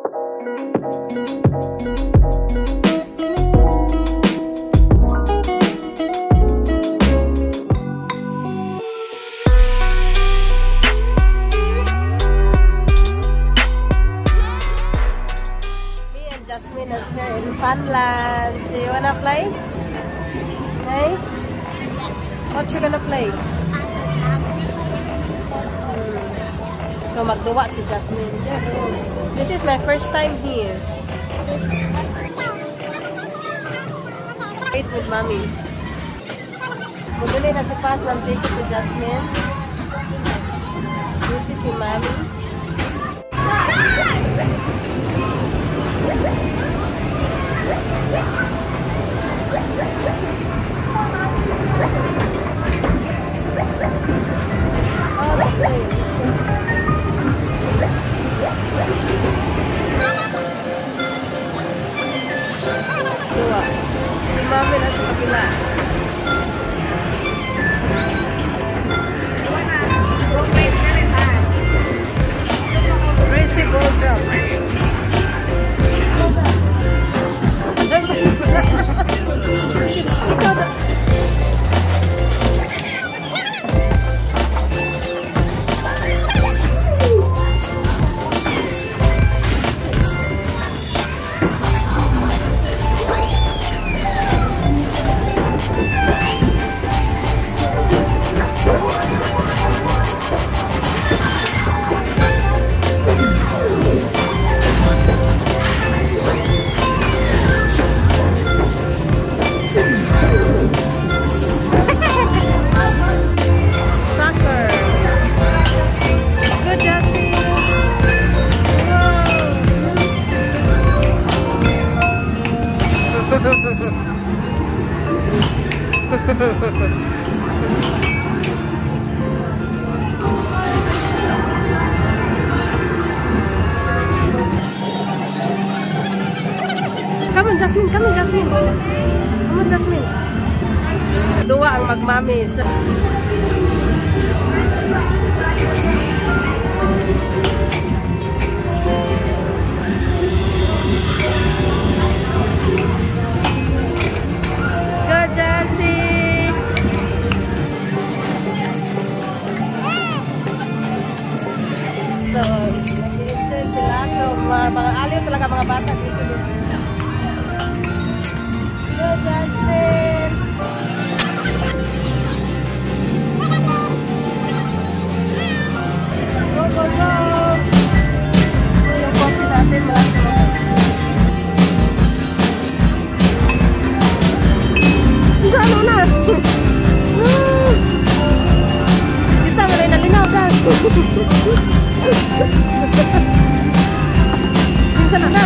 Me and Jasmine is here in Funland. So you wanna play? Hey? What you gonna play? So magduwa si Jasmine. Yeah. This is my first time here. Wait with mommy. Bumili na si Paz ng ticket si Jasmine. This is si mommy. Dua. Si mami nasa kabila. Crazy ball drop. Ikaw na. Soccer. Good, Justin. Whoa. Come on, Jasmine. Come on, Jasmine. Come on, Jasmine. Dua ang magmami. Go, Jasmine! So, nag-enjoy sila. So, mga aliw talaga mga bata dito. Go, Jasmine! Go, go, go! So, yung coffee natin, malaki naman. Ano na? Kita mo na nalinaw ka. Minsan na na.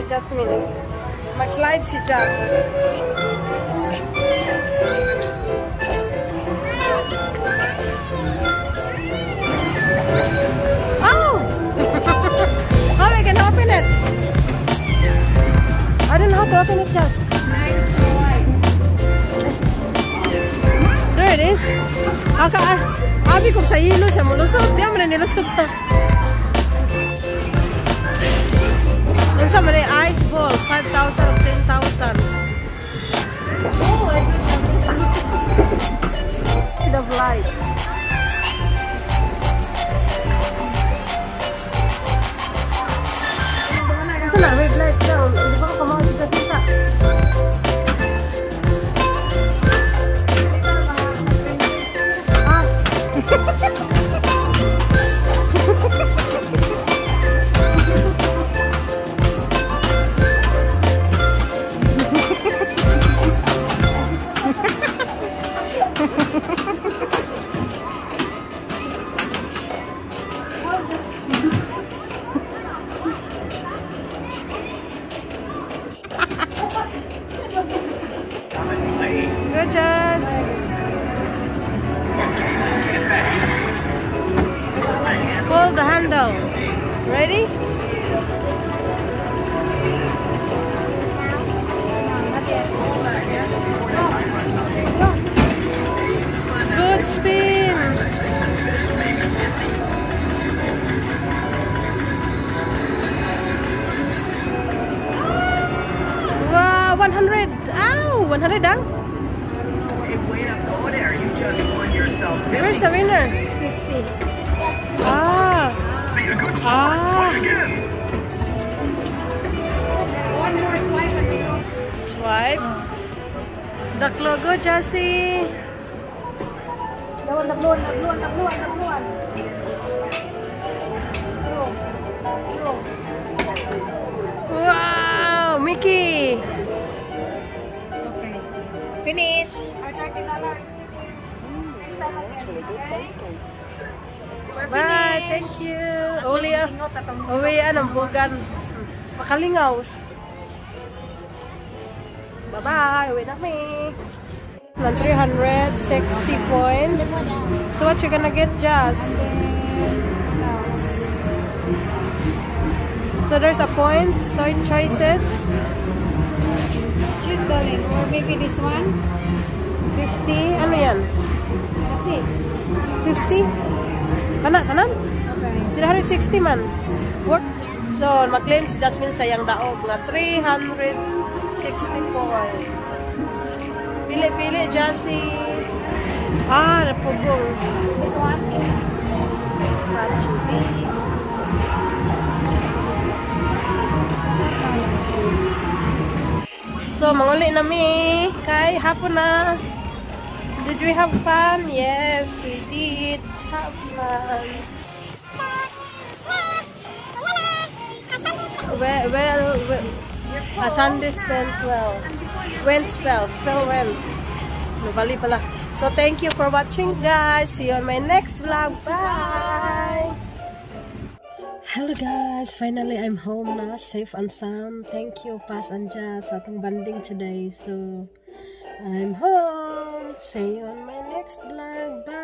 Jasmine. Mag-slide si Jack. Tuwatin ni Jazz. There it is. Aka, abi ko sa hilo siya mulusot. Di man nilusot sa. Unsa man ice ball, 5,000 or 10,000. Oh, I the light. Unsa na red light down? Di ba ko kamao sa sa. Good, Jazz. Pull the handle. Ready? Good spin. Wow, 100. Ow, 100 dang. Where's the winner? 50. Ah. Ah. One more swipe and we go. Swipe. Daklo, go, Jassy. Dakluan, dakluan, dakluan, dakluan. Go. Go. Wow, Mickey. Okay. Finish. Our $30 is finished. Next time again. Okay? Bye, thank you. Uli, uwi ang bugan. Makalingaw. Bye-bye. Uwi na kami. 360 points. So what you gonna get, Jazz? So there's a point. So it choices. Choose, darling. Or maybe this one. 50. Ano yan? That's it. 50? Kana, tanan? Okay. 360 man. Work. So, mag-claim si Jasmine sa iyang daog nga 360 points. Pili-pili, Jassy. Ah, napugong. This one? Matching piece. So, manguli na mi. Kay, hapon na. Did we have fun? Yes, we did have fun. Well, a Sunday spent well. Went spell, spell went. Nubali pala. So thank you for watching, guys. See you on my next vlog. Bye. Hello guys, finally I'm home na, safe and sound. Thank you, Paz and Jazz, sa atong banding today. So I'm home. See you on my next vlog. Bye.